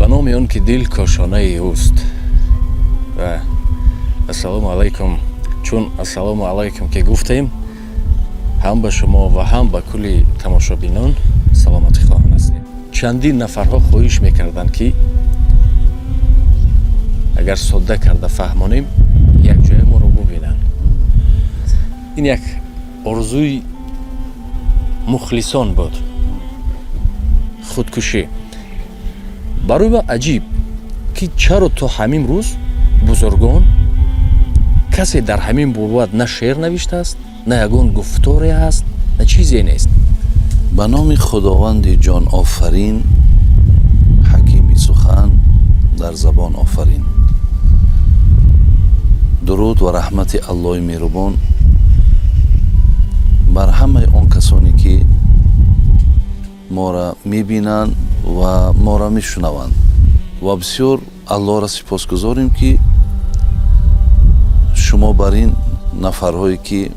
Ба номи он ки дил кошонаи ӯст. Ва ассалому алайкум. Чун ассалому алайкум ки гуфтем, ҳам ба шумо ва ҳам ба кулли тамошобинон саломатӣ хоҳон ҳастем. Чандин нафарҳо хоҳиш мекарданд, ки агар содда карда фаҳмонем, якҷоя моро бубинанд. Ин як орзуи мухлисон буд. Худкушӣ барои ман аҷиб, ки чаро то ҳамин рӯз бузургон касе дар ҳамин бобат на шеър навиштааст, на ягон гуфторе ҳаст, на чизе нест. Ба номи Худованди ҷонофарин, ҳакими сухан дар забон офарин. Дуруд ва раҳмати Аллоҳи меҳрубон бар ҳамаи он касоне, ки моро мебинанд ва моро мешунаванд. Ва бисёр Аллоҳро сипосгузорем, ки шумо бар ин нафарҳое, ки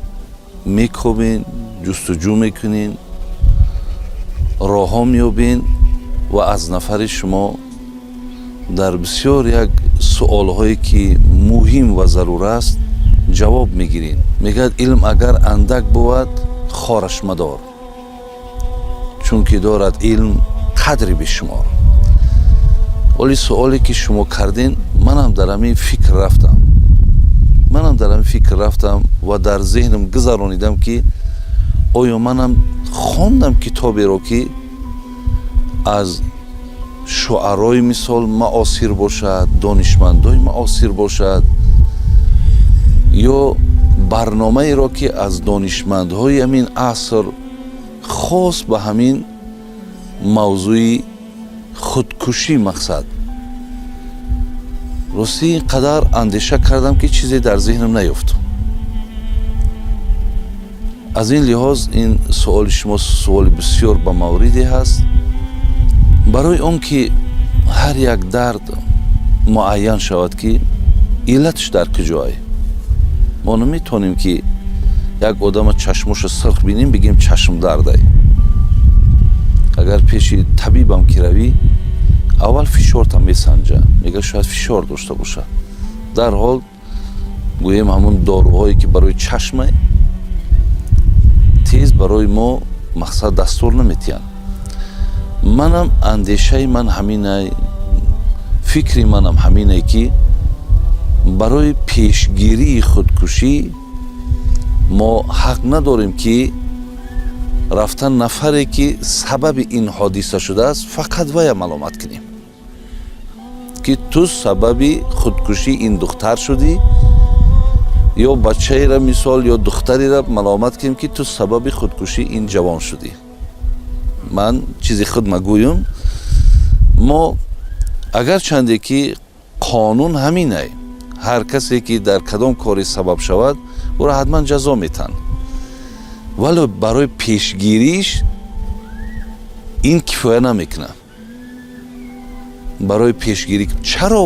мекобен, ҷустуҷӯ мекунен, роҳҳо меёбен ва аз нафари шумо дар бисёр як суолҳое, ки муҳим ва зарур аст, ҷавоб мегирен. Мегӯяд: илм агар андак бувад, хораш мадор, чунки дорад илм қадри бешумор. Оли суоле, ки шумо карден, манам дар ҳамин фикр рафтам, манам дар ҳамин фикр рафтам ва дар зеҳнам гузаронидам, ки оё манам хондам китоберо, ки аз шуарои, мисол, маосир бошад, донишмандои маосир бошад ё барномаеро, ки аз донишмандҳои ҳамин аср хос ба ҳамин мавзӯи худкушӣ. Мақсад, ростӣ, ин қадар андеша кардам, ки чизе дар зеҳнам наёфт. Аз ин лиҳоз ин суоли шумо суоли бисёр ба мавриде ҳаст, барои он ки ҳар як дард муайян шавад, ки иллаташ дар куҷое. Мо наметавонем, ки як одама чашмоша сирх бинем, бигем чашмдардай. Агар пеши табибам ки равӣ, аввал фишорта месанҷа, мега шояд фишор дошта бошад. Дарҳол, гӯем, ҳамун доруҳое, ки барои чашма, тез барои мо, мақсад, дастур наметиҳанд. Манам андешаи ман ҳаминай, фикри манам ҳаминае, ки барои пешгирии худкушӣ мо ҳақ надорем, ки рафтан нафаре, ки сабаби ин ҳодиса шудааст, фақат вая маломат кунем, ки ту сабаби худкушии ин духтар шудӣ, ё бачаеро, мисол, ё духтареро маломат кунем, ки ту сабаби худкушии ин ҷавон шудӣ. Ман чизи худ магӯям. Мо агарчанде ки қонун ҳаминай, ҳар касе, ки дар кадом коре сабаб шавад, ӯро ҳатман ҷазо метаҳанд, вале барои пешгириш ин кифоя намекунад. Барои пешгирӣ чаро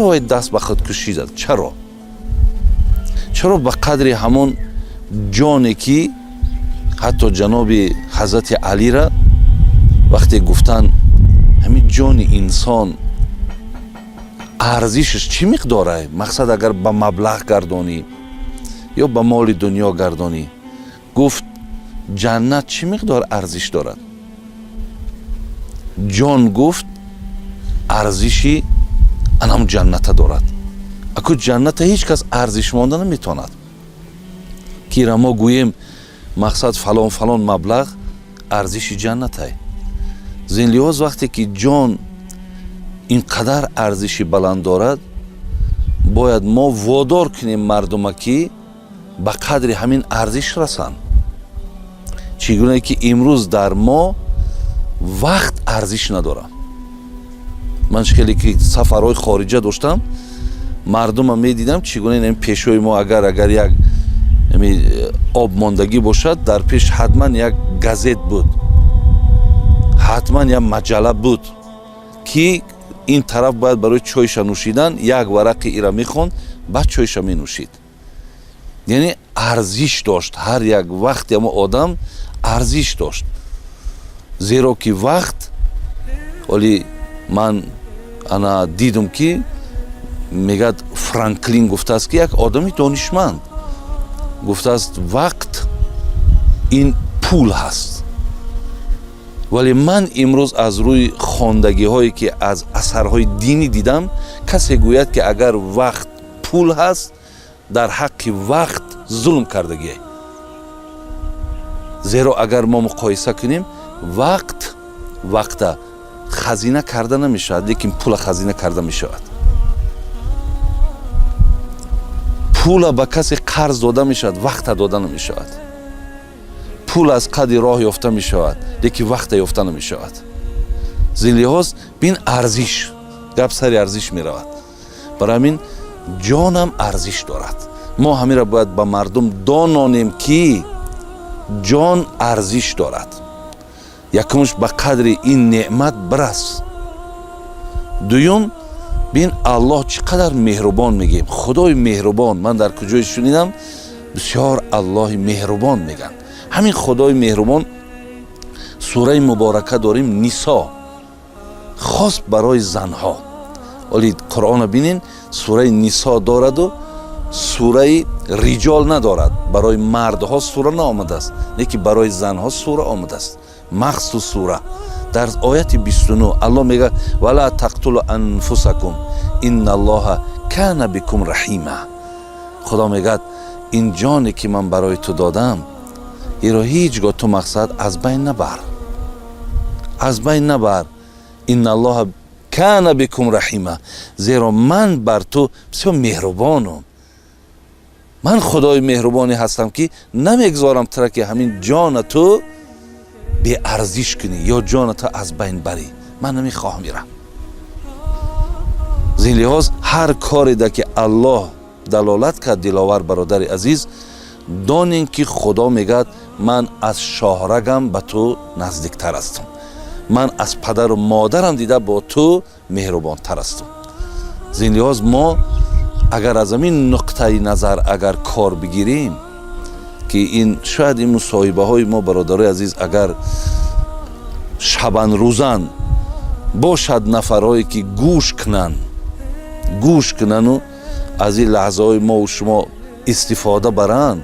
вай даст ба худкушӣ зад? Чаро ба қадри ҳамон ҷоне, ки ҳатто ҷаноби ҳазрати Алира вақте гуфтанд, ҳамин ҷони инсон арзишаш чӣ миқдорае, мақсад, агар ба маблағ гардонӣ ё ба моли дунё гардонӣ, гуфт: ҷаннат чӣ миқдор арзиш дорад? Ҷон, гуфт, арзиши анам ҷанната дорад. Аку ҷанната ҳеҷ кас арзиш монда наметавонад, ки ира мо гӯем, мақсад, фалон фалон маблағ арзиши ҷаннатай. Зин лиҳоз, вақте ки ҷон ин қадар арзиши баланд дорад, бояд мо водор кунем мардума, ки ба қадри ҳамин арзиш расанд. Чӣ гунае ки имрӯз дар мо вақт арзиш надорад. Ман хеле ки сафарҳои хориҷа доштам, мардума медидам, чӣ гуна ин пешои мо агар як об мондагӣ бошад, дар пеш ҳатман як газет буд, ҳатман як маҷалла буд, ки ин тараф бояд барои чойша нӯшидан як варақи ира мехонд, баъд чойша менӯшид. Яъне арзиш дошт, ҳар як вақти ҳамо одам арзиш дошт, зеро ки вақт оли. Ман ана дидум, ки мегӯяд, Франклин гуфтааст, ки як одами донишманд гуфтааст: вақт ин пул ҳаст. Вале ман имрӯз аз рӯи хондагиҳое, ки аз асарҳои динӣ дидам, касе гӯяд, ки агар вақт пул ҳаст, дар ҳаққи вақт зулм кардагие. Зеро агар мо муқоиса кунем, вақт, вақта хазина карда намешавад, лекин пула хазина карда мешавад. Пула ба касе қарз дода мешавад, вақта дода намешавад. Пул аз қади роҳ ёфта мешавад, лекин вақта ёфта намешавад. Зин лиҳоз, бин, арзиш, гап сари арзиш меравад. Барои ҳамин ҷонам арзиш дорад. Мо ҳаминро бояд ба мардум дононем, ки ҷон арзиш дорад. Якумш, ба қадри ин неъмат бирас. Дуюм, бин, Аллоҳ чӣ қадар меҳрубон мегӯем, Худои меҳрубон. Ман дар куҷое шунидам, бисёр Аллоҳи меҳрубон мегӯянд. Ҳамин Худои меҳрубон, сураи муборака дорем, Нисо, хос барои занҳо. Оли Қуръонро бинен, сураи Нисо дораду сураи Риҷол надорад. Барои мардҳо сура наомадааст, лекин барои занҳо сура омадааст, махсус сура. Дар ояти 29 Аллоҳ мегӯяд: «Вала тақтулу анфусакум, инналлоҳа кана бикум раҳима». Худо мегӯяд: ин ҷоне, ки ман барои ту додам, иро ҳеҷ гоҳ ту мақсад аз байн набар, аз байн набар. Инналлоҳа кана бикум раҳима, зеро ман бар ту бисёр меҳрубонам. Ман Худои меҳрубоне ҳастам, ки намегузорам тура, ки ҳамин ҷона ту беарзиш кунӣ ё ҷоната аз байн барӣ. Ман намехоҳам ира. Зин лиҳоз, ҳар кореда, ки Аллоҳ далолат кард, Диловар бародари азиз, донем, ки Худо мегӯяд: ман аз шоҳрагам ба ту наздиктар ҳастам, ман аз падару модарам дида бо ту меҳрубонтар ҳастам. Зин лиҳоз, мо агар аз ҳамин нуқтаи назар агар кор бигирем, ки ин шояд ин мусоҳибаҳои мо, бародарои азиз, агар шабанрӯзан бошад, нафарҳое, ки гӯш кунанд, гӯш кунану аз ин лаҳзаҳои мову шумо истифода баранд,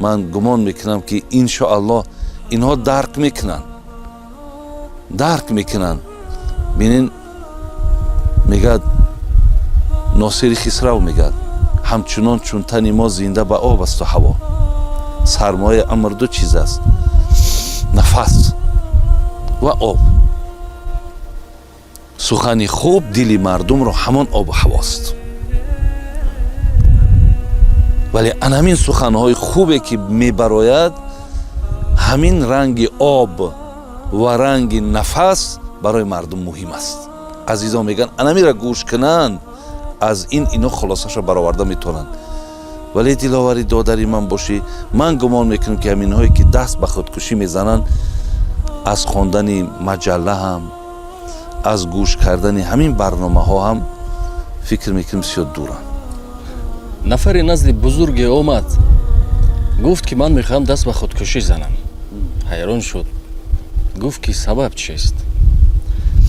ман гумон мекунам, ки иншоаллоҳ инҳо дарк мекунанд, дарк мекунанд. Бинин, мегӯяд Носири Хисрав, мегӯяд: ҳамчунон чун тани мо зинда ба об асту ҳаво, сармояи амр ду чиз аст: нафас ва об. Сухани хуб дили мардумро ҳамон обу ҳавост. Вале ан ҳамин суханҳои хубе, ки мебарояд, ҳамин ранги об ва ранги нафас барои мардум муҳим аст. Азизон мегӯянд, анамира гӯш кунанд, аз ин ино хулосаша бароварда метавонанд. Вале, Диловари додари ман бошӣ, ман гумон мекунам, ки ҳаминҳое, ки даст ба худкушӣ мезананд, аз хондани маҷалла ҳам, аз гӯш кардани ҳамин барномаҳо ҳам, фикр мекунем, бисёр дуранд. Нафаре назди бузурге омад, гуфт, ки ман мехоҳам даст ба худкушӣ занам. Ҳайрон шуд, гуфт, ки сабаб чист?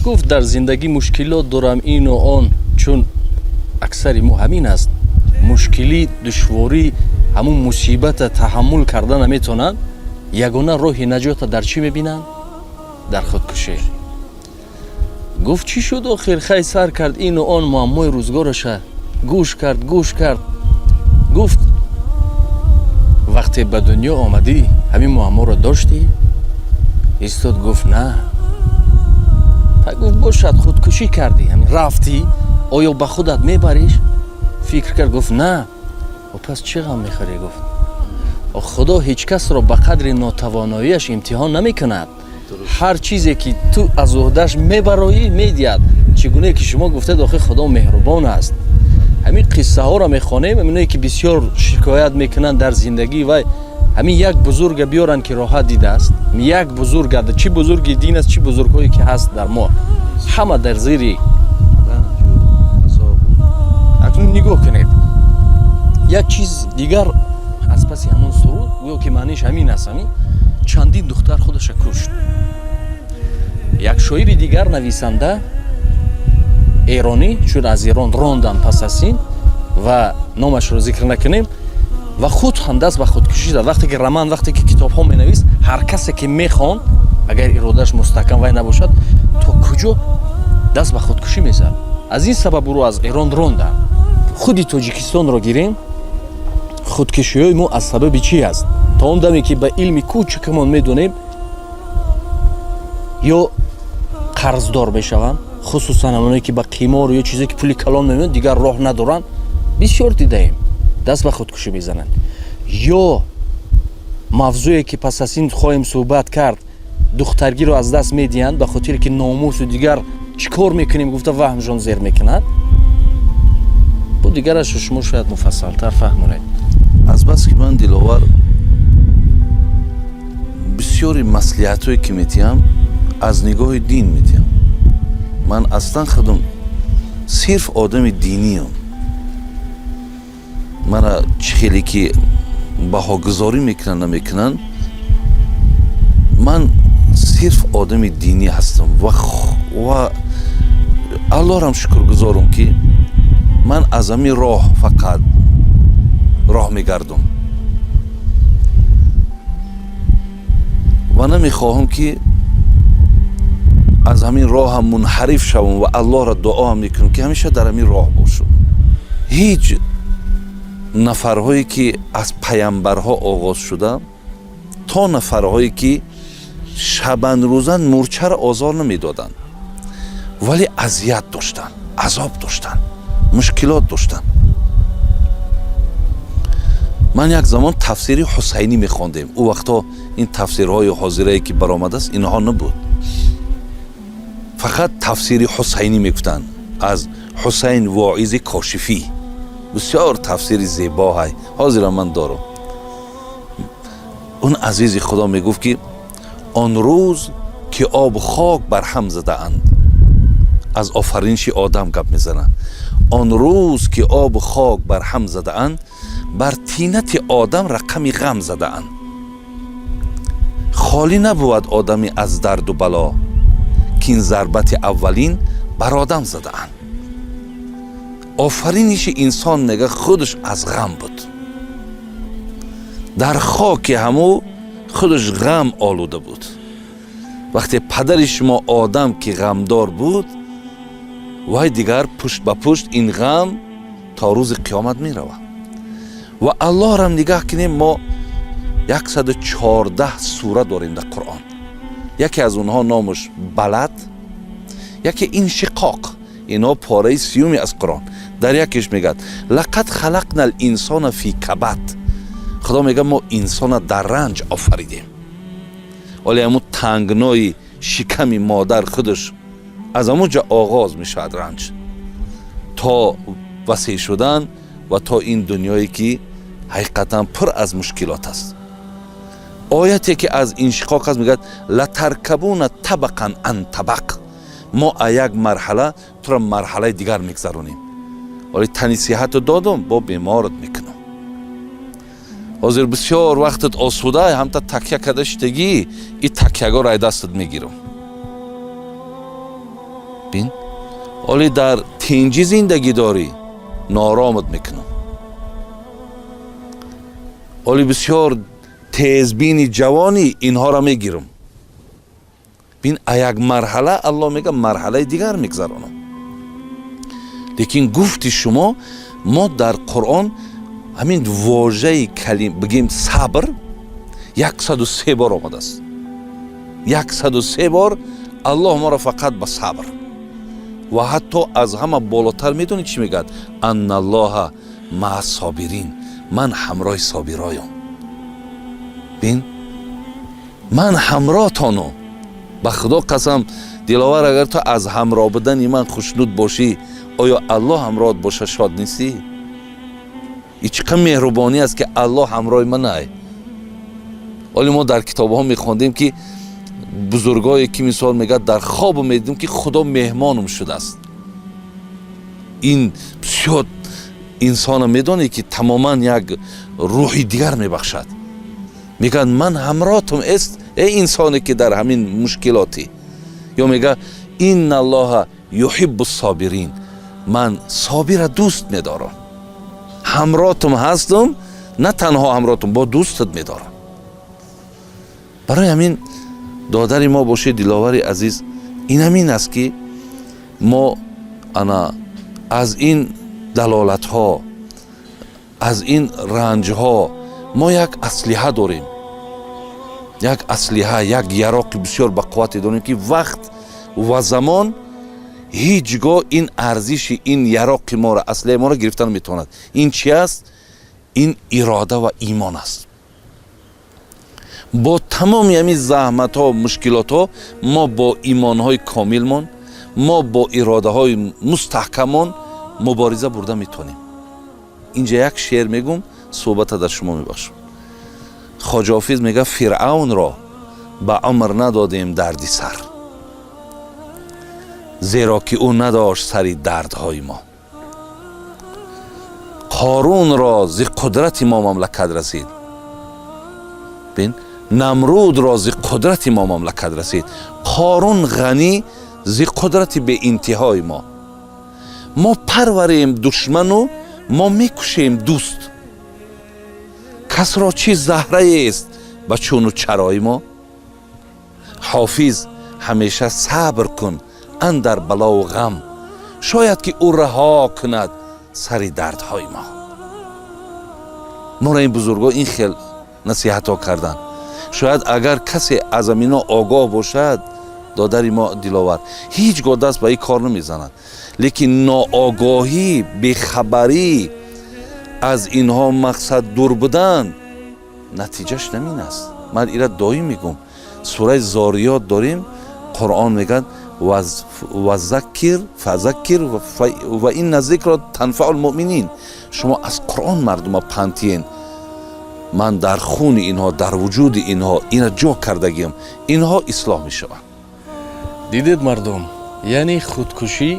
Гуфт, дар зиндагӣ мушкилот дорам, ину он. Чун аксари мо ҳамин аст, мушкилӣ, душворӣ, ҳамун мусибата таҳаммул карда наметавонанд. Ягона роҳи наҷота дар чӣ мебинанд? Дар худкушӣ. Гуфт, чӣ шуд охир? Хай, сар кард ину он, муаммои рӯзгораша гӯш кард, гӯш кард. Гуфт, вақте ба дунё омадӣ, ҳамин муамморо доштӣ? Истод, гуфт, на. Па гуфт, бошад, худкушӣ кардӣ, ҳамин рафтӣ, оё ба худат мебариш? Фикр кард, гуфт, на. Пас чӣ ғам мехӯрӣ? Гуфт, Худо ҳеҷ касро ба қадри нотавоноияш имтиҳон намекунад. Ҳар чизе, ки ту аз уҳдаш мебароӣ, медиҳад. Чӣ гуне ки шумо гуфтед, охир Худо меҳрубон аст. Ҳамин қиссаҳоро мехонем, ҳаминое, ки бисёр шикоят мекунанд дар зиндагӣ, вай ҳамин як бузурга биёранд, ки роҳат дидааст. Як бузурга, чӣ бузурги дин аст, чӣ бузургҳое, ки ҳаст дар мо, ҳама дар зери. Акнун нигоҳ кунед, як чиз дигар аз паси ҳамон суруд, гӯё ки маъниш ҳамин аст: ҳамин чандин духтар худаша кушт. Як шоири дигар, нависанда. Эронӣ, чун аз Эрон рондан пас аз ин ва номашро зикр накунем, ва худ ҳам даст ба худкушӣ зад. Вақте ки роман, вақте ки китобҳо менавист, ҳар касе ки мехонд, агар иродаш мустаҳкам вай набошад, то куҷо даст ба худкушӣ мезад. Аз ин сабаб ӯро аз Эрон ронданд. Худи Тоҷикистонро гирем, худкушиҳои мо аз сабаби чӣ аст? То он даме ки ба илми кӯчикамон медонем, ё қарздор мешаванд, хусусан ҳамоное ки ба қимору ё чизе ки пули калон мемонад, дигар роҳ надоранд, бисёр дидаем, даст ба худкушӣ мезананд. Ё мавзӯе ки пас аз ин хоҳем суҳбат кард, духтаргиро аз даст медиҳанд, ба хотире ки номусу дигар чӣ кор мекунем гуфта, ваҳмшон зер мекунад. Бо дигарашро шумо шояд муфассалтар фаҳмонед. Азбаски ман, Диловар, бисёри маслиҳатҳое ки метиҳам, аз нигоҳи дин метиҳам. Ман аслан худам сирф одами диниям. Мана чӣ хеле ки баҳогузорӣ мекунанд, намекунанд, ман сирф одами динӣ ҳастам ва Аллоҳрам шукргузорам, ки ман аз ҳамин роҳ фақат роҳ мегардум ва намехоҳам, ки аз ҳамин роҳам мунҳариф шавам, ва Аллоҳро дуоам мекунам, ки ҳамеша дар ҳамин роҳ бошам. Ҳеҷ нафарҳое ки аз паямбарҳо оғоз шуда то нафарҳое ки шабанрӯзан мурчаро озор намедоданд, вале азият доштанд, азоб доштанд, мушкилот доштанд. Ман як замон тафсири Ҳусайнӣ мехондем. Ӯ вақтҳо ин тафсирҳои ҳозирае ки баромадааст, инҳо набуд, фақат тафсири Ҳусайнӣ мегуфтанд, аз Ҳусайн Воизи Кошифӣ. Бисёр тафсири зебоҳай, ҳозирам ман дорам. Он азизи Худо мегуфт, ки он рӯз ки обу хок бар ҳам задаанд, аз офариниши Одам гап мезананд, он рӯз ки обу хок бар ҳам задаанд, бар тинати Одам рақами ғам задаанд, холӣ набувад одами аз дарду бало, кин зарбати аввалин бар Одам задаанд. Офариниши инсон, мега, худаш аз ғам буд, дар хоки ҳамӯ худаш ғам олуда буд. Вақте падари шумо Одам ки ғамдор буд, вай дигар пушт ба пушт ин ғам то рӯзи қиёмат меравад. Ва Аллоҳрам нигаҳ кунем, мо 114 сура дорем дар Қуръон. Яке аз онҳо номаш Балад, яке Иншиқоқ. Инҳо пораи сиюми аз Қуръон. Дар якеш мегӯяд: لقد خلقنا الإنسان في كبد. Худо мегӯяд, мо инсона дар ранҷ офаридем. Оле ҳамун тангнои шиками модар худаш аз ҳамун ҷо оғоз мешавад ранҷ, то васеъ шудан ва то ин дунёе ки ҳақиқатан пур аз мушкилот аст. Ояте ки аз Иншиқоқ аст, мегӯяд: لتركبن طبقا عن طبق. Мо а як марҳала туро марҳалаи дигар мегзаронем. Вале тани сиҳату додум, бо беморат мекунам. Ҳозир бисёр вақтат осуда, ҳамта такя карда шидагӣ, и такягоро ай дастат мегирам. Бин, оле дар тинҷӣ зиндагӣ дорӣ, нооромат мекунам. Оле бисёр тезбини ҷавонӣ, инҳоро мегирам. Бин, а як марҳала Аллоҳ мега, марҳалаи дигар мегзаронам. Лекин гуфти шумо, мо дар Қуръон ҳамин вожаи калим, бигем, сабр 103 бор омадааст. 103 бор Аллоҳ моро фақат ба сабр ва ҳатто аз ҳама болотар медонӣ чӣ мегӯяд? إن الله مع الصابرين. Ман ҳамроҳи собироём. Бин, ман ҳамроҳтону. Ба Худо қасам, Диловар, агар ту аз ҳамроҳ будани ман хушнуд бошӣ, оё Аллоҳ ҳамроҳат боша, шод нестӣ? И чӣ қадр меҳрубонӣ аст, ки Аллоҳ ҳамроҳи ман ай. Оле мо дар китобҳо мехондем, ки бузургое ки мисол мегӯяд, дар хобу медидем, ки Худо меҳмонум шудааст. Ин бисёр инсона, медонед, ки тамоман як рӯҳи дигар мебахшад. Мегӯяд, ман ҳамроҳтум эст, э инсоне ки дар ҳамин мушкилотӣ. Ё мегӯяд: إن الله юҳиббу собирин. Ман собира дӯст медорам, ҳамротум ҳастум, на танҳо ҳамротум, бо дӯстат медорам. Барои ҳамин, додари мо бошед, Диловари азиз, ин ҳамин аст, ки мо ана аз ин далолатҳо, аз ин ранҷҳо мо як аслиҳа дорем, як аслиҳа, як яроқи бисёр бақуввате дорем, ки вақт ва замон ҳеҷ гоҳ ин арзиши ин яроқи моро, аслиҳаи моро гирифта наметавонад. Ин чи аст? Ин ирода ва имон аст. Бо тамоми ҳамин заҳматҳо, мушкилотҳо, мо бо имонҳои комилмон, мо бо иродаҳои мустаҳкамон мубориза бурда метавонем. Инҷа як шеър мегум, суҳбата дар шумо мебахшам. Хоҷа Ҳофиз мега: «Фиръавнро ба умр надодем дарди сар, зеро ки ӯ надошт сари дардҳои мо. Қорунро зи қудрати мо мамлакат расид, бин, Намрудро зи қудрати мо мамлакат расид, Қорун ғанӣ зи қудрати беинтиҳои мо. Мо парварем душману мо мекушем дӯст, касро чӣ заҳраест ба чуну чарои мо? Ҳофиз, ҳамеша сабр кун андар балову ғам, шояд ки ӯ раҳо кунад сари дардҳои мо». Моро ин бузургҳо ин хел насиҳатҳо карданд. Шояд агар касе аз амино огоҳ бошад, додари мо Диловар, ҳеҷ гоҳ даст ба ин кор намезанад, лекин ноогоҳӣ, бехабарӣ аз инҳо, мақсад дур будан, натиҷаш намин аст. Ман ира доим мегӯм, сураи Зориёт дорем, Қуръон мегӯяд: «Вазаккир фазаккир ва инна зикро танфаул муъминин». Шумо аз Қуръон мардума панд тиен. Ман дар хуни инҳо, дар вуҷуди инҳо ина ҷо кардагиам, инҳо ислоҳ мешаванд. Дидед, мардум, яъне худкушӣ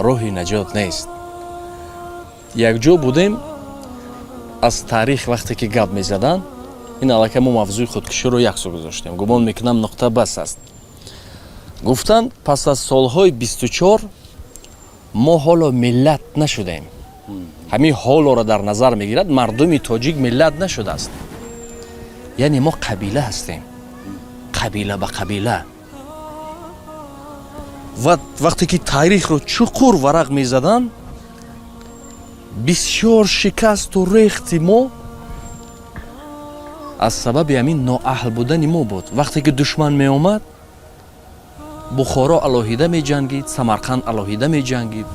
роҳи наҷот нест. Якҷо будем, аз таърих вақте ки гап мезаданд, ин аллакай мо мавзӯи худкуширо яксо гузоштем, гумон мекунам, нуқта бас аст. Гуфтанд, пас аз солҳои 24 мо ҳоло миллат нашудем. Ҳамин ҳолоро дар назар мегирад, мардуми тоҷик миллат нашудааст, яъне мо қабила ҳастем, қабила ба қабила. Ва вақте ки таърихро чуқур варақ мезаданд, бисёр шикасту рехти мо аз сабаби ҳамин ноаҳл будани мо буд. Вақте ки душман меомад, Бухоро алоҳида меҷангид, Самарқанд алоҳида меҷангид,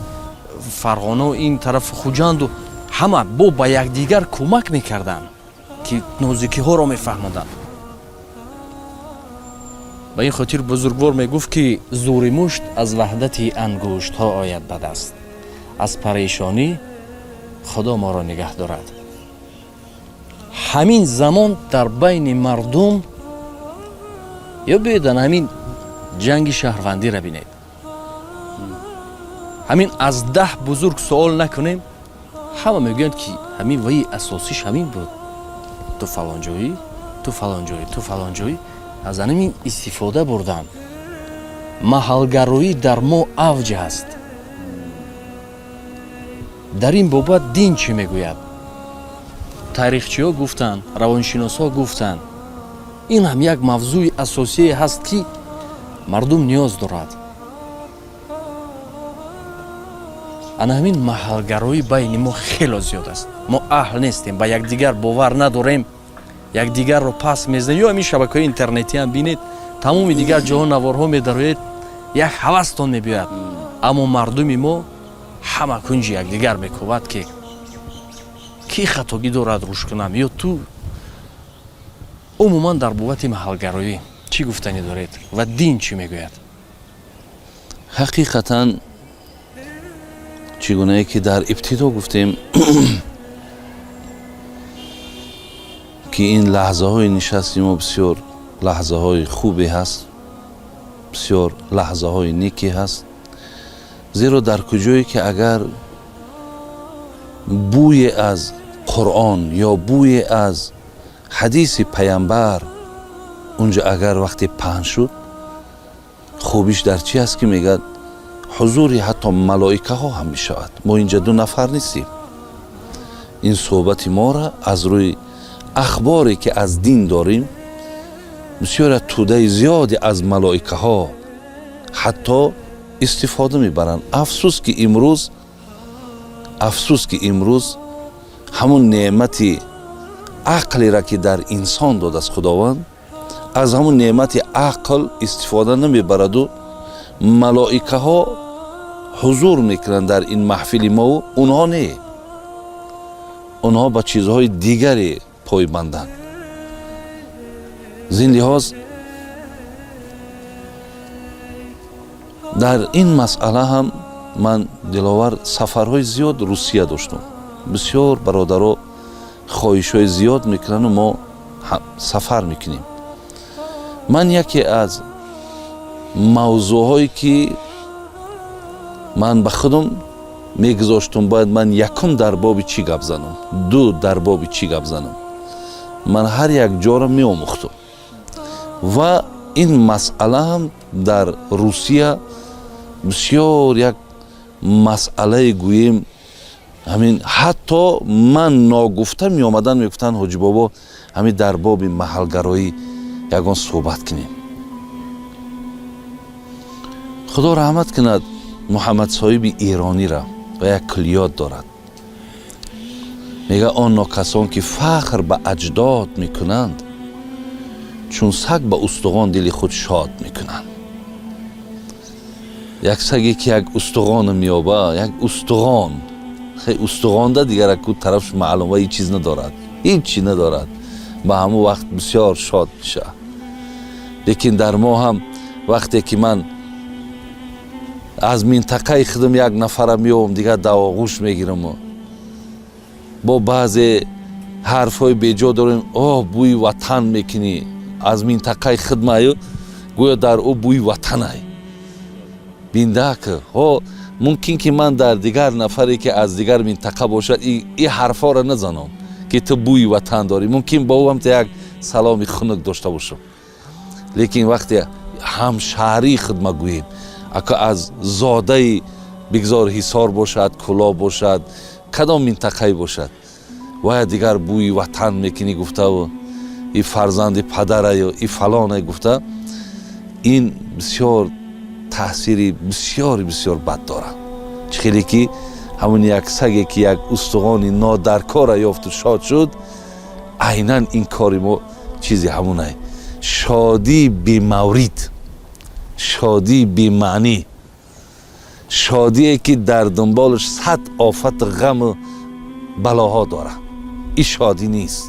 Фарғоно, ин тараф Хуҷанду ҳама бо ба якдигар кӯмак мекарданд, ки нозикиҳоро мефаҳмоданд. Ба ин хотир бузургвор мегуфт, ки зӯри мушт аз ваҳдати ангуштҳо ояд ба даст. Аз парешонӣ Худо моро нигаҳ дорад. Ҳамин замон дар байни мардум ё биёдан ҳамин ҷанги шаҳрвандиро бинед. Ҳамин аз 10 бузург суол накунем, ҳама мегӯянд, ки ҳамин ваи асосиш ҳамин буд: ту фалонҷоӣ, ту фалонҷоӣ, ту фалонҷоӣ. Аз ҳамин истифода бурдан. Маҳалгароӣ дар мо авҷ аст. Дар ин бобат дин чӣ мегӯяд? Таърихчиҳо гуфтанд, равоншиносҳо гуфтанд, ин ҳам як мавзӯи асосие ҳаст, ки мардум ниёз дорад. Ана ҳамин маҳалгароӣ байни мо хело зиёд аст. Мо аҳл нестем, ба якдигар бовар надорем, якдигарро пас мезанем. Ё ҳамин шабакаҳои интернетиам бинед, тамоми дигар ҷоҳо наворҳо медароед, як ҳавастон мебиёяд, аммо мардуми мо ҳама кунҷи якдигар мекӯбад, ки кӣ хатогӣ дорад, рӯш кунам ё ту. Умуман, дар бобати маҳалгароӣ чӣ гуфтанӣ доред ва дин чӣ мегӯяд? Ҳақиқатан, чӣ гунае ки дар ибтидо гуфтем, ки ин лаҳзаҳои нишасти мо бисёр лаҳзаҳои хубе ҳаст, бисёр лаҳзаҳои неке ҳаст, зеро дар куҷое ки агар бӯе аз Қуръон ё бӯе аз ҳадиси паямбар унҷа агар вақте паҳн шуд, хубиш дар чи аст, ки мегӯяд ҳузури ҳатто малоикаҳо ҳам мешавад. Мо инҷа ду нафар нестем. Ин суҳбати моро аз рӯи ахборе ки аз дин дорем, бисёре тӯдаи зиёде аз малоикаҳо ҳатто истифода мебаранд. Афсӯс, ки имрӯз ҳамун неъмати ақлеро, ки дар инсон додааст Худованд, аз ҳамун неъмати ақл истифода намебараду малоикаҳо ҳузур мекунанд дар ин маҳфили мову онҳо не, онҳо ба чизҳои дигаре пойбанданд. Зин лиҳоз дар ин масъала ҳам ман, Диловар, сафарҳои зиёд Русия доштам. Бисёр бародаро хоҳишҳои зиёд мекунану мо сафар мекунем. Ман яке аз мавзӯъҳое, ки ман ба худам мегузоштум, бояд ман якум дар боби чӣ гап занам, ду дар боби чӣ гап занам, ман ҳар як ҷоро меомӯхтум. Ва ин масъала ҳам дар Русия бисёр як масъалае гӯем, ҳамин ҳатто ман ногуфта меомадан, мегуфтанд: «Ҳоҷи бобо, ҳамин дар боби маҳалгароӣ ягон суҳбат кунем». Худо раҳмат кунад Муҳаммадсоҳиби Эронира ва як куллиёт дорад, мега: «Он нокасон, ки фахр ба аҷдод мекунанд, чун саг ба устуғон дили худ шод мекунанд». Як саге, ки як устуғона меёба, як устуғон, устуғонда дигар аку тарафш маълум ва ҳеҷ чиз надорад, ҳеҷ чи надорад, ба ҳамон вақт бисёр шод мешавад. Лекин дар мо ҳам вақте ки ман аз минтақаи худам як нафара меёбам, дигар давоғӯш мегираму бо баъзе ҳарфҳои беҷо дорем: «О, бӯи ватан мекунӣ, аз минтақаи хидмаю», гӯё дар ӯ бӯи ватанай биндак. Ҳо, мумкин ки ман дар дигар нафаре, ки аз дигар минтақа бошад, и ҳарфҳоро назанам, ки ту бӯи ватан дорӣ. Мумкин бо ӯ ҳамта як саломи хунук дошта бошам. Лекин вақте ҳамшаҳрии хидма гӯем, ака, аз зодаи бигзор Ҳисор бошад, Кӯлоб бошад, кадом минтақае бошад, вая дигар бӯи ватан мекунӣ гуфтаву и фарзанди падараю и фалоне гуфта, ин бисёр таъсири бисёри бисёр бад дорад. Чӣ хеле ки ҳамун як саге, ки як устуғони нодаркора ёфту шод шуд, айнан ин кори мо чизи ҳамунай: шодии бемаврид, шодии бемаънӣ, шодие, ки дар дунболаш сад офату ғаму балоҳо дорад. Ин шодӣ нест.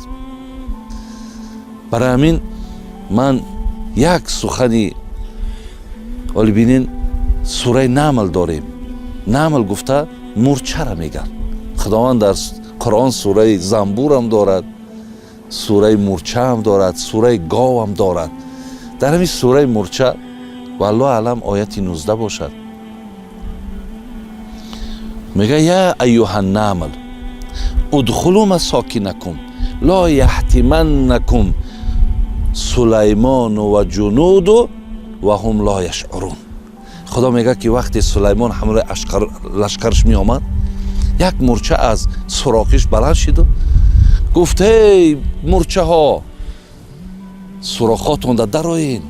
Барои ҳамин ман як сухани оли бинен, сураи Намл дорем. Намл гуфта мурчара меган. Худованд дар Қуръон сураи занбурам дорад, сураи мурчаам дорад, сураи говам дорад. Дар ҳамин сураи мурча, валлоҳу аълам, ояти 19 бошад, мега: «Я аюҳа намл удхулу масокинакум ло яҳтиманнакум Сулаймону ва ҷунуду ва ҳум ло яшъурун». Худо мегӯяд, ки вақте Сулаймон ҳамроҳи лашкарш меомад, як мурча аз суроқиш баланд шиду гуфт: «Эй мурчаҳо, сурохотонда дароен».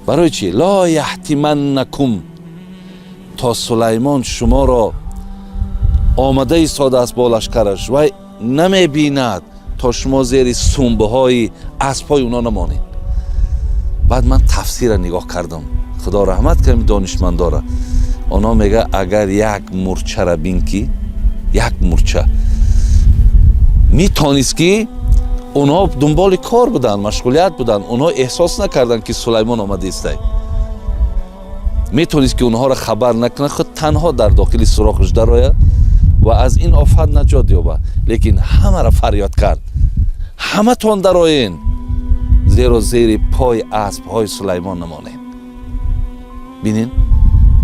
Барои чӣ? Ло яҳтиманнакум, то Сулаймон шуморо омада истодааст бо лашкараш, вай намебинад, то шумо зери сумбаҳои аспҳои оно намонед. Баъд ман тафсира нигоҳ кардам. Худо раҳмат кунад донишмандора. Онҳо мега: агар як мурчара бин, ки як мурча метонист, ки онҳо дунболи кор буданд, машғулият буданд, онҳо эҳсос накарданд, ки Сулаймон омада истай, метавонист, ки онҳоро хабар накунад, худ танҳо дар дохили сурохаш дарояд ва аз ин офат наҷот ёбад. Лекин ҳамаро фарёд кард: «Ҳаматон дароен, зеро зери пои аспҳои Сулаймон намонем». Бинен,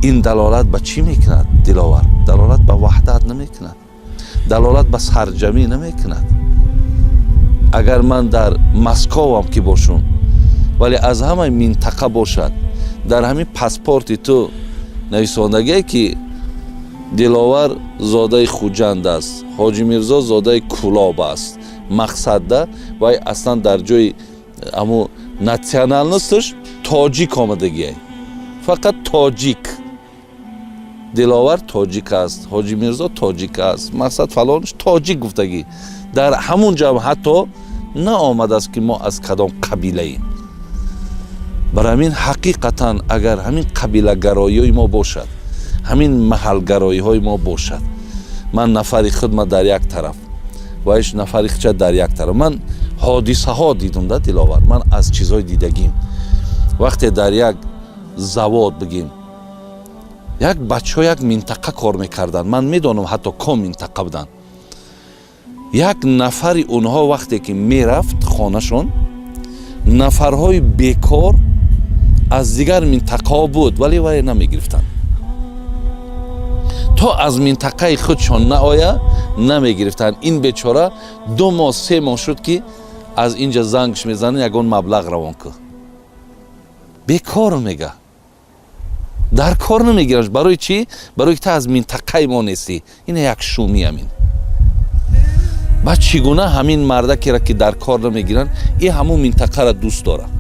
ин далолат ба чӣ мекунад, Диловар? Далолат ба ваҳдат намекунад, далолат ба сарҷамӣ намекунад. Агар ман дар Московам ки бошум, вале аз ҳамаи минтақа бошад. Дар ҳамин паспорти ту нависондагие, ки Диловар зодаи Хуҷанд аст, Ҳоҷи Мирзо зодаи Кӯлоб аст. Мақсадда вай аслан дар ҷои аму национальность аш тоҷик омадагиай, фақат тоҷик. Диловар тоҷик аст, Ҳоҷи Мирзо тоҷик аст, мақсад фалонш тоҷик гуфтагӣ. Дар ҳамун ҷо ҳатто наомадааст, ки мо аз кадом қабилаем. Барои ҳамин, ҳақиқатан, агар ҳамин қабилагароиҳои мо бошад, ҳамин маҳалгароиҳои мо бошад, ман нафари худма дар як тараф, вайш нафари хича дар як тараф. Ман ҳодисаҳо дидум да, Диловар, ман аз чизҳои дидагим. Вақте дар як завод, бигем, як бачаҳо як минтақа кор мекарданд, ман медонам, ҳатто ком минтақа буданд, як нафари онҳо вақте ки мерафт хонашон, нафарҳои бекор аз дигар минтақаҳо буд, вале вай намегирифтанд. То аз минтақаи худшон наоя, намегирифтанд. Ин бечора 2 моҳ, 3 моҳ шуд, ки аз инҷа зангш мезанад: «Ягон маблағ равон кун». Бекор мега, дар кор намегираш. Барои чӣ? Барои ки ту аз минтақаи мо нестӣ. Ина як шумӣ ҳамин. Баъд чӣ гуна ҳамин мардакеро, ки дар кор намегиранд, и ҳамун минтақаро дӯст дорад?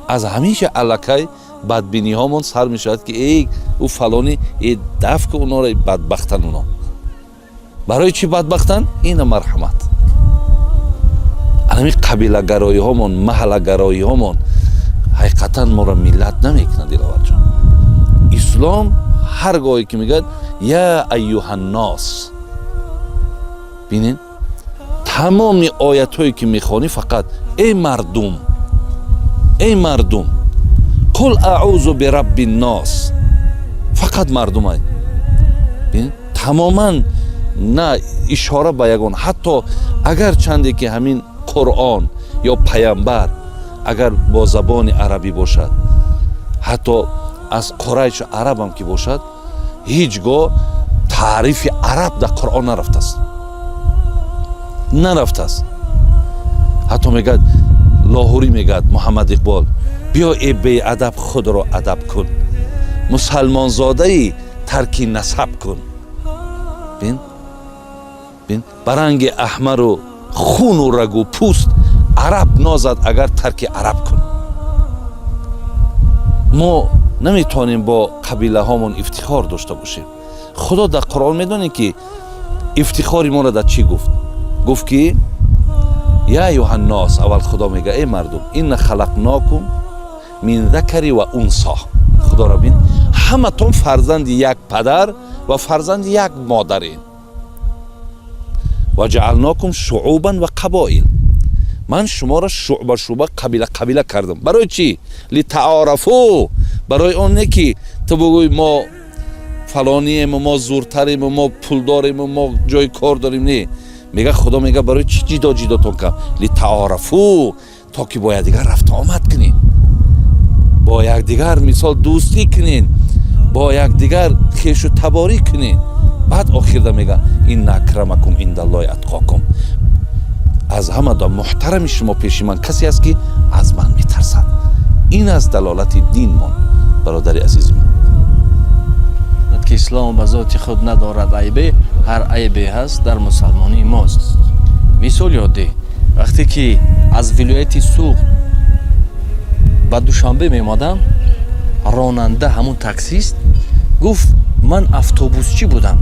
Аз ҳамиша аллакай бадбиниҳомон сар мешавад, ки эй, ӯ фалонӣ, э, даф ки онора, бадбахтан оно. Барои чӣ бадбахтанд? Ина, марҳамат, ҳамин қабилагароиҳомон, маҳаллагароиҳомон ҳақиқатан моро миллат намекунад. Диловарҷон, ислом ҳар гоҳе ки мегӯяд «я айюҳаннос», бинед, тамоми оятҳое ки мехонӣ, фақат «эй мардум», «эй мардум», «қул аъузу бирабби ннос», фақат мардумай. Тамоман на ишора ба ягон, ҳатто агар чанде ки ҳамин Қуръон ё паямбар агар бо забони арабӣ бошад, ҳатто аз Қурайшу арабам ки бошад, ҳеҷ гоҳ таърифи араб дар Қуръон нарафтааст, нарафтааст. Ҳатто мегӯяд Лоҳурӣ, мегӯяд Муҳаммад Иқбол: «Биё, э беадаб, худро адаб кун, мусалмонзодаи, тарки насаб кун. Бин, бин, ба ранги аҳмару хуну рагу пӯст араб нозад, агар тарки араб кун». Мо наметавонем бо қабилаҳомон ифтихор дошта бошем. Худо дар Қуръон, медонем, ки ифтихори моро дар чӣ гуфт? Гуфт ки «я аюҳаннос». Аввал Худо мега: «Эй мардум, инна халақнокум мин закари ва унсо». Худоро бин, ҳаматон фарзанди як падар ва фарзанди як модарем. «Ва ҷаалнокум шуъубан ва қабоил». Ман шуморо шуъба шуъба, қабила қабила кардам. Барои чӣ? «Литаарафу». Барои он не ки ту бугӯй мо фалониему, мо зуртарему, мо пулдорему, мо ҷои кор дорем. Не, мега Худо, мега: барои чӣ ҷидо ҷидотон кардам? «Литаарафу», то ки бо якдигар рафту омад кунем, бо якдигар, мисол, дӯстӣ кунем, бо якдигар хешу таборӣ кунем. Баъд охирда мега: «Инна акрамакум индаллоҳи атқокум». Аз ҳама да муҳтарами шумо пеши ман касе аст, ки аз ман метарсад. Ин аст далолати динмон, бародари азизи ман. Ки ислом ба зоти худ надорад айбе, ҳар айбе ҳаст, дар мусалмонии мост. Мисоли оддӣ: вақте ки аз вилояти Суғд ба Душанбе меомадам, ронанда, ҳамун таксист, гуфт: «Ман автобусчӣ будам,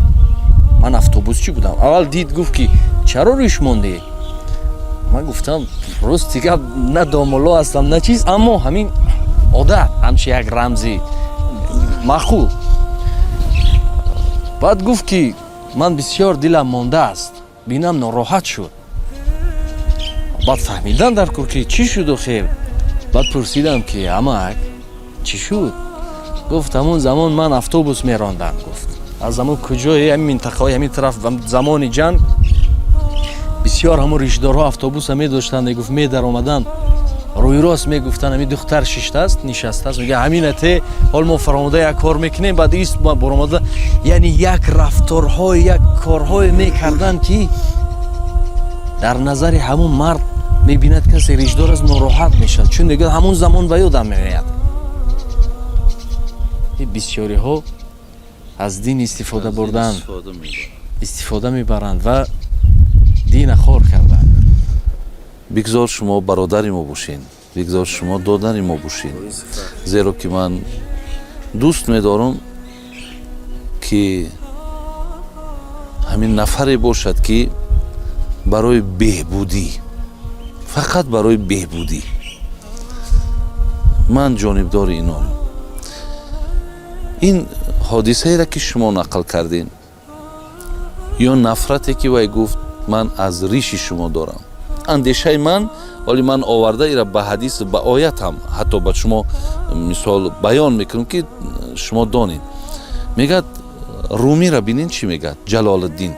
ман автобусчӣ будам». Аввал дид, гуфт ки чаро риш мондӣ? Ман гуфтам: «Рости гап, на домулло ҳастам, на чиз, аммо ҳамин одат, ҳамчи як рамзи маъқул». Баъд гуфт ки ман бисёр дилам мондааст, бинам нороҳат шуд. Баъд фаҳмидан дар кор, ки чӣ шуду хел. Баъд пурсидам ки амак, чӣ шуд? Гуфт: «Ҳамун замон ман автобус мерондам», гуфт, «аз ҳамун куҷои ҳамин минтақаҳои ҳамин тараф, замони ҷанг бисёр ҳамун ришдорҳо автобуса медоштанд». Мегуфт, медаромаданд, рӯйрост мегуфтанд: «Ҳамин духтар шиштааст, нишастааст», мега, «ҳаминате, ҳол мо фаромода як кор мекунем». Баъд ист баромада, яъне як рафторҳое, як корҳое мекарданд, ки дар назари ҳамун мард мебинад, касе ришдор аст, нороҳат мешавад, чун мегӯяд, ҳамун замон ба ёдам меояд. Бисёриҳо аз дин истифода бурдан, истифода мебаранд ва дина хор карданд. Бигзор шумо бародари мо бошед, бигзор шумо додари мо бошед, зеро ки ман дӯст медорам, ки ҳамин нафаре бошад, ки барои беҳбудӣ, фақат барои беҳбудӣ. Ман ҷонибдори инон. Ин ҳодисаеро, ки шумо нақл кардем, ё нафрате, ки вай гуфт, ман аз риши шумо дорам, андешаи ман, вале ман оварда ира ба ҳадис, ба оятам, ҳатто ба шумо мисол баён мекунам, ки шумо донед. Мегӯяд Румиро бинед, чӣ мегӯяд Ҷалолиддин: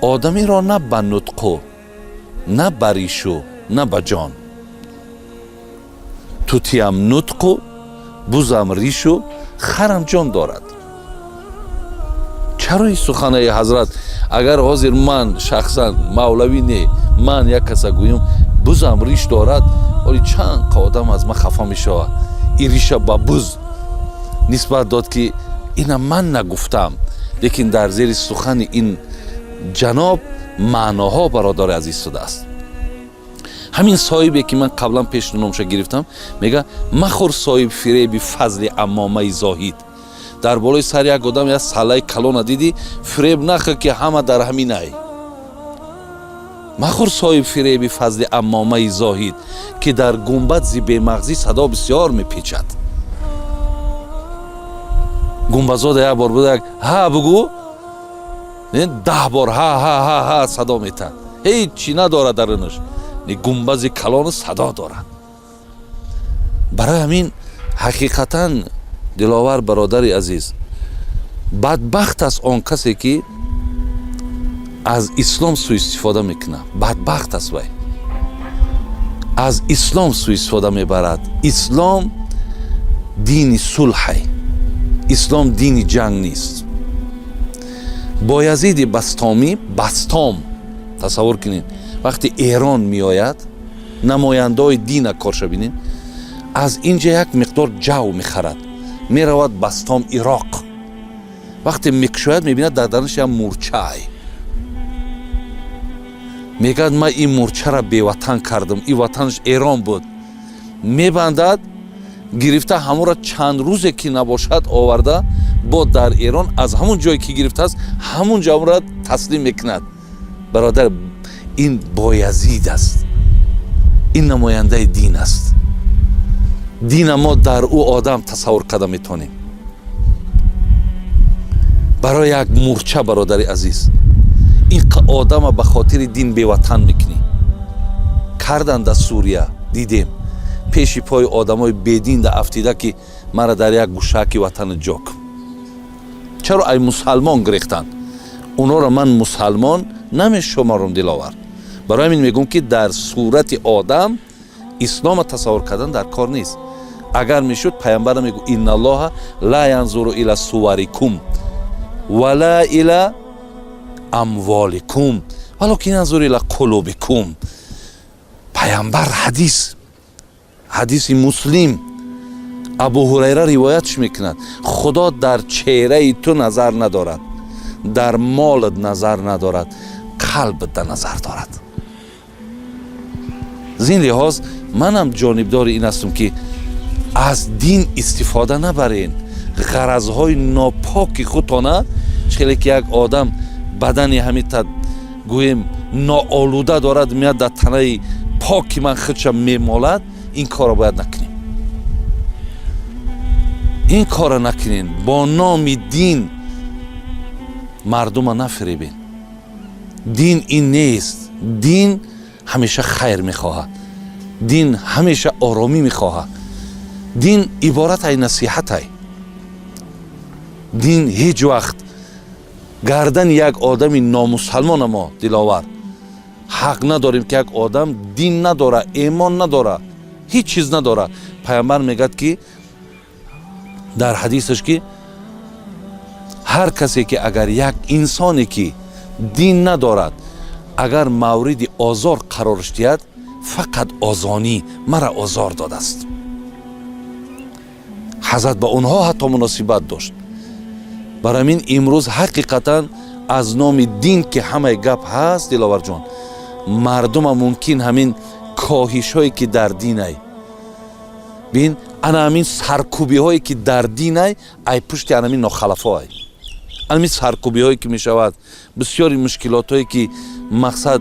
одамиро на ба нутқу, на ба ришу, на ба ҷон. Тутиям нутқу, бузам ришу, харам ҷон дорад. Чаро ин суханаи ҳазрат? Агар ҳозир ман шахсан, мавлавӣ не, ман як каса гӯям, бузам риш дорад, оли чанд қа одам аз ман хафа мешавад. Ин риша ба буз нисбат дод, ки ина ман нагуфтам, лекин дар зери сухани ин ҷаноб маъноҳо, бародари азиз, шудааст. Ҳамин соҳибе, ки ман қаблан пеш номша гирифтам, мега: махӯр соҳиб фиреби фазли амомаи зоҳид. Дар болои сари як одам як саллаи калона дидӣ, фиреб нахӯр, ки ҳама дар ҳаминай. Махӯр соҳиб фиреби фазли амомаи зоҳид, ки дар гумбад зи бемағзӣ садо бисёр мепечад. Гумбазода як бор буда, як ҳа бугӯ, 10 бор ҳа ҳа ҳа ҳа садо метад. Ҳеҷ чӣ надорад дарунаш, гумбази калону садо дорад. Барои ҳамин, ҳақиқатан, Диловар, бародари азиз, бадбахт аст он касе, ки аз ислом суистифода мекунад. Бадбахт аст вай, аз ислом суистифода мебарад. Ислом дини сулҳай, ислом дини ҷанг нест. Боязиди Бастомӣ, Бастом, тасаввур кунед, вақте Эрон меояд, намояндаҳои дина корша бинед, аз инҷа як миқдор ҷав мехарад, меравад Бастом, Ироқ. Вақте мекушояд, мебинад, дар дарунаш як мурчаай. Мегӯяд: ман ин мурчаро беватан кардам, ин ватанаш Эрон буд. Мебандад, гирифта ҳамонро, чанд рӯзе ки набошад, оварда бо дар Эрон, аз ҳамон ҷое ки гирифтааст, ҳамон ҷо ҳамонро таслим мекунад. Бародар, ин Боязид аст, ин намояндаи дин аст. Дина мо дар ӯ одам тасаввур карда метавонем. Барои як мурча, бародари азиз, ин одама ба хотири дин беватан мекунӣ. Кардан дар Сурия, дидем, пеши пои одамои бедин да афтида, ки мара дар як гӯшаки ватана ҷо кун. Чаро ай мусалмон гирехтанд онҳоро? Ман мусалмон намешуморам, Диловар. Барои ҳамин мегӯм, ки дар сурати одам ислома тасаввур кардан дар кор нест. Агар мешуд, паямбара мегӯ: инналлоҳа ла янзуру ила суварикум вала ила амволикум, валокин янзуру ила қулубикум. Паямбар, ҳадис, ҳадиси Муслим, Абу Ҳурайра ривоятш мекунад: Худо дар чеҳраи ту назар надорад, дар молат назар надорад, қалбат назар дорад. Зин лиҳоз манам ҷонибдори ин ҳастам, ки аз дин истифода набарен ғаразҳои нопоки худтона. Хеле ки як одам бадани ҳамита, гӯем, ноолуда дорад, меяд, дар танаи поки ман худша мемолад. Ин корро бояд накунем, ин корро накунем. Бо номи дин мардума нафиребен. Дин ин нест. Дин ҳамеша хайр мехоҳад, дин ҳамеша оромӣ мехоҳад, дин иборат ай насиҳатай. Дин ҳеҷ вақт гардани як одами номусалмона мо, Диловар, ҳақ надорем, ки як одам дин надора, эмон надора, ҳеҷ чиз надора. Пайғамбар мегӯяд, ки дар ҳадисаш, ки ҳар касе ки, агар як инсоне ки дин надорад, агар мавриди озор қарорш диҳад, фақат озонӣ мара озор додааст. Ҳазрат ба онҳо ҳатто муносибат дошт. Бар ҳамин имрӯз ҳақиқатан аз номи дин ки ҳамаи гап ҳаст, Диловарҷон, мардума мумкин ҳамин коҳишҳое ки дар динай бин, ана ҳамин саркӯбиҳое ки дар динай, ай пушти ана ҳамин нохалафоай, ҳамин саркӯбиҳое ки мешавад, бисёри мушкилотҳое ки мақсад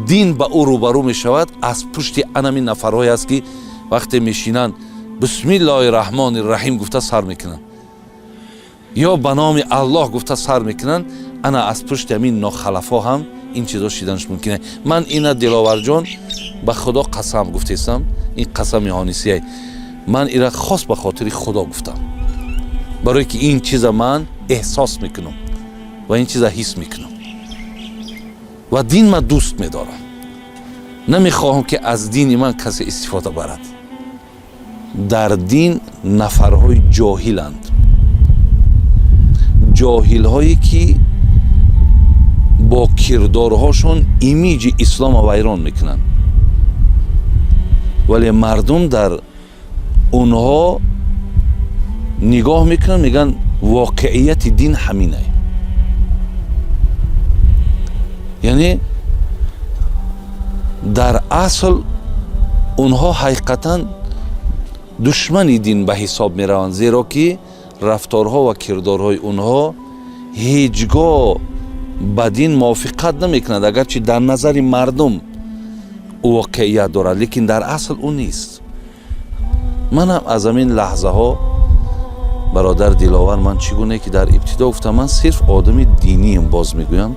дин ба ӯ рӯбарӯ мешавад, аз пушти анамин нафарҳое аст, ки вақте мешинанд, бисмиллоҳи раҳмони раҳим гуфта сар мекунанд ё ба номи Аллоҳ гуфта сар мекунанд. Ана аз пушти ҳамин нохалафо ҳам ин чизо шиданаш мумкин. Ман ина, Диловарҷон, ба Худо қасам гуфтесам, ин қасами ҳонисияй, ман ира хос ба хотири Худо гуфтам, барое ки ин чиза ман эҳсос мекунам ва ин чиза ҳис мекунам ва дин ман дӯст медорам. Намехоҳам, ки аз дини ман касе истифода барад. Дар дин нафарҳои ҷоҳиланд, ҷоҳилҳое ки бо кирдорҳошон имиҷи ислома вайрон мекунанд, вале мардум дар онҳо нигоҳ мекунанд, мегӯянд, воқеияти дин ҳаминай. Яъне дар асл онҳо ҳақиқатан душмани дин ба ҳисоб мераванд, зеро ки рафторҳо ва кирдорҳои онҳо ҳеҷ гоҳ ба дин мувофиқат намекунад. Агарчи дар назари мардум ӯ воқеият дорад, лекин дар асл ӯ нест. Манам аз ҳамин лаҳзаҳо, бародар Диловар, ман чӣ гуне ки дар ибтидо гуфтам, ман сирф одами динием. Боз мегӯям,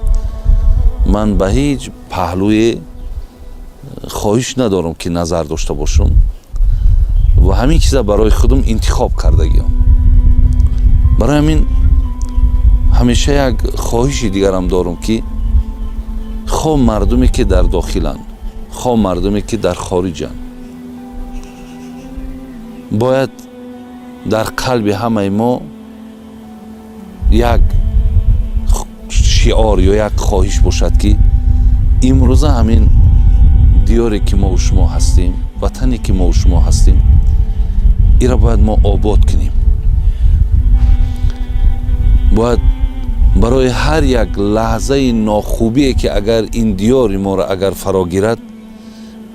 ман ба ҳеҷ паҳлӯе хоҳиш надорам, ки назар дошта бошам ва ҳамин чиза барои худам интихоб кардагиам. Барои ҳамин ҳамеша як хоҳиши дигарам дорам, ки хо мардуме ки дар дохиланд, хо мардуме ки дар хориҷанд, бояд дар қалби ҳамаи мо як шиор ё як хоҳиш бошад, ки имрӯза ҳамин диёре ки мову шумо ҳастем, ватане ки мову шумо ҳастем, ира бояд мо обод кунем. Бояд барои ҳар як лаҳзаи нохубие ки агар ин диёри моро агар фаро гирад,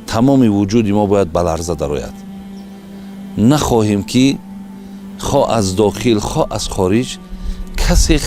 тамоми вуҷуди мо бояд ба ларза дарояд. Нахоҳем, ки хо аз дохил, хо аз хориҷ касе